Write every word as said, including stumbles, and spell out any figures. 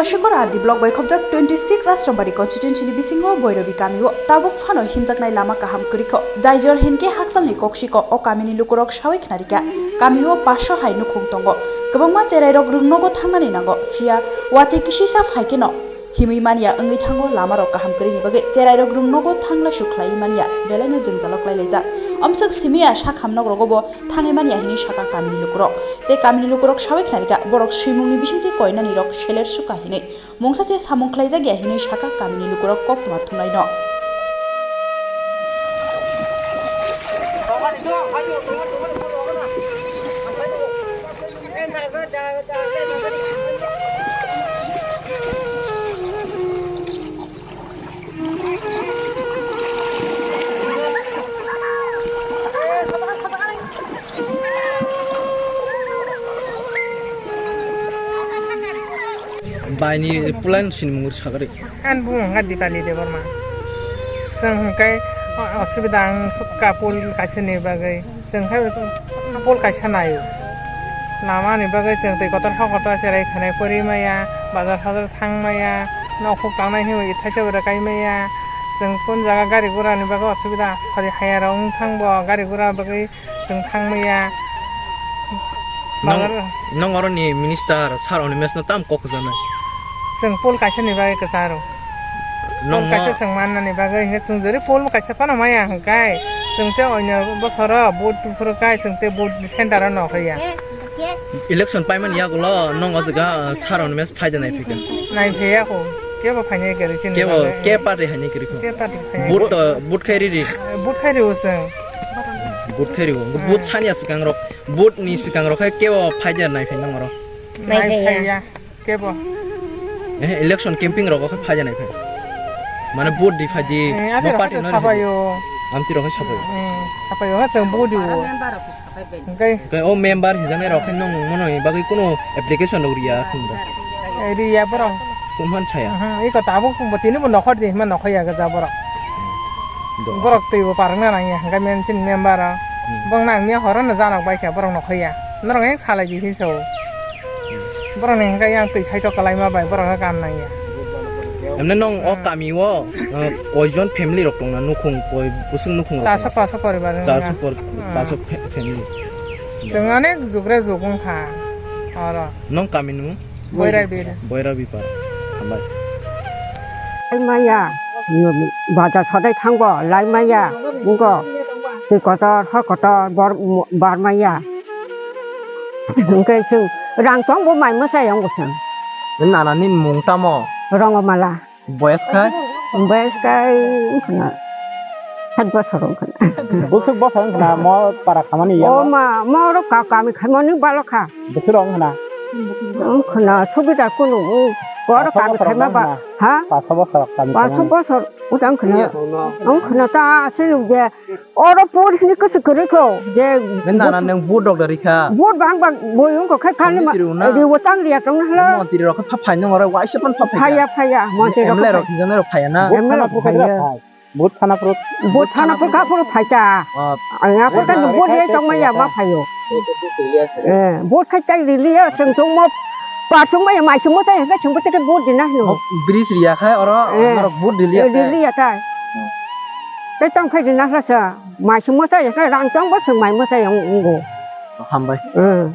Ashikor R D block bai khobjak twenty six Asrambari constituency ni bisingo Boirobi kamio tabuk phano himjaknai lama kaham kwrwikho. Jaijor hinkhe hakchalni koksiko o kamini lukurok sawi khnarikha. Kamio paso hai nukhung tongo. Kwbangma cherairok rwngnogo thangnani nango, phiya watwi kisisa phaikheno himwi manya wngwi thango lamarok kaham kwrwini bagwi. Cherairok rwngnogo thangla sukhlaiwi manya, belaino jwngjalo klailaijak. Omswk simiya sakham nogrogobo thangwi manya hinwi sakha kamini lukurok. Tei kamini lukurok sawi khnarikha, borok swimungni bisingtwi koinanirok seler sukha hinwi. Mungsa se samung khlaijak ya hinwi sakha kamini lukurok koktwma thumnaino. Baini pulan sinimung sakari. An bung hwnkha Dipali Debbarma. Chwng hwnkhe osubida ang sukha pol kaisa ni bagwi. Chwng khe pol kaisa naio. Namani bagwi chwng twi kotor hor kotor cherai khanai pori maya, bazar hazar thang maya, nok huk tangnai hinwi thaisa ura kai maya. Chwng kun jaga gari gura ni bagwi osubida, sori haya rok wng thang bo gari gura bagwi chwng thang maya. Nong, bazar nong oro ni minister sir Animesh no tam kok janai. Chwng pol kaisa ni bagwi kwcharo. Nong pol kaisa mo chwng mannani bagwi hwnkhe chwng jori pol kaisa phano maya hwnkhe chwng tei oino bosoro vote tuphuru kai chwng tei vote center o nokhoya. Election paimani yagulo nong o jaga sir Animesh phaida naiphikha. Naiphaiya kho. Kebo phainai kwrwi chini bagwi. Kebo ke party hainai kwrwi kho. Ke party phainai. Vote, uh, vote khai riri. Vote khai rwo chwng. Vote khai rwo. Hmm. Vote sani aswkang rok. Vote ni swkang rok khai kebo phaida naiphai nang oro. Naiphaiya. Naiphaiya. Kebo. Eh, election camping rogo khe phaida naiphai. Mane vote di phaidi. Eh, abo no rok party khe no sabaio. Amti rok khe sabaio. Eh, sabaio ha chwng vote di o. Hwnkhe hwnkhe o member hinjaknai rok khe nong mono ni bagwi kuno application rok riya khum da. Eh, riya borok. Kum han chaya. Mhm, iko tabuk bo tini bo nokhor di hima nokhoya ga ja borok. Do. Borok twi bo parwngna nangya hwnkhe men chini member o. Hmm. Bong nang miya horo no janok bai khe borok nokhoya. Norok yang salai di hinsa o. Borokni hwnkhe yang twi saitok kwlaima bai borok khe kam nangya. Emne nong o kami o, uh, koijon family rok tongna nukhung koi bwswk nukhung rok tongo? Charso paso poribar wngya. Charso por-, hmm, paso fa-, family. Chwng onek jugre jug wngkha oro. Nong kami nung? Boirai bir. Boirai bipar. Hambai. Maya, bazar sodai thangbo lai maya, wngkho twi kotor hor kotor bor-, bar maya. Hwnkhe chwng rang tong bo mai mwsai wng bo chwng. Nini nana nini mung tamo? Rongomala. Boyes khai? Boyes khai wngkhana sat bosor wngkhana. Bwswk bosor wngkhana mo para khamani ya? O ma, mo oro ka-, kami khaimani balokha. Bwswk rok wngkhana? Wngkhana subida kunu, o oro kami khaima ba, ha? Paso bosor kami khaimani. Paso bosor wngkhana. Wngkhana ta aswk je. Oro por hini kwchwk kwrwi kho, je nana nang vote rok da rikha. Vote bang bang boi wngkha khai phani ma, riwo tang riya tong hla. Montri rok kha phai nang oro waisa pan phai. Phaiya, phaiya, montri rok M L A rok phai. Hinjang rok phaiya na. M L A rok phaiya. Vote thana pro. Vote thana pro kha pro phaita. Ang ya kota vote ye tong maya ma phaio. Eh, vote khai tai rili ya, seng song mo. Pa chung maya mai chung mo tai, hingke chung mo tai vote dina hino. Bridge riya khai oro, eh, norok vote rili ya khai. Rili ya khai. Tei tong khai dina hla sa. Mai se mwtai ya khe rang tong bo se mai mwtai ya wngo. Hambai. Hmm.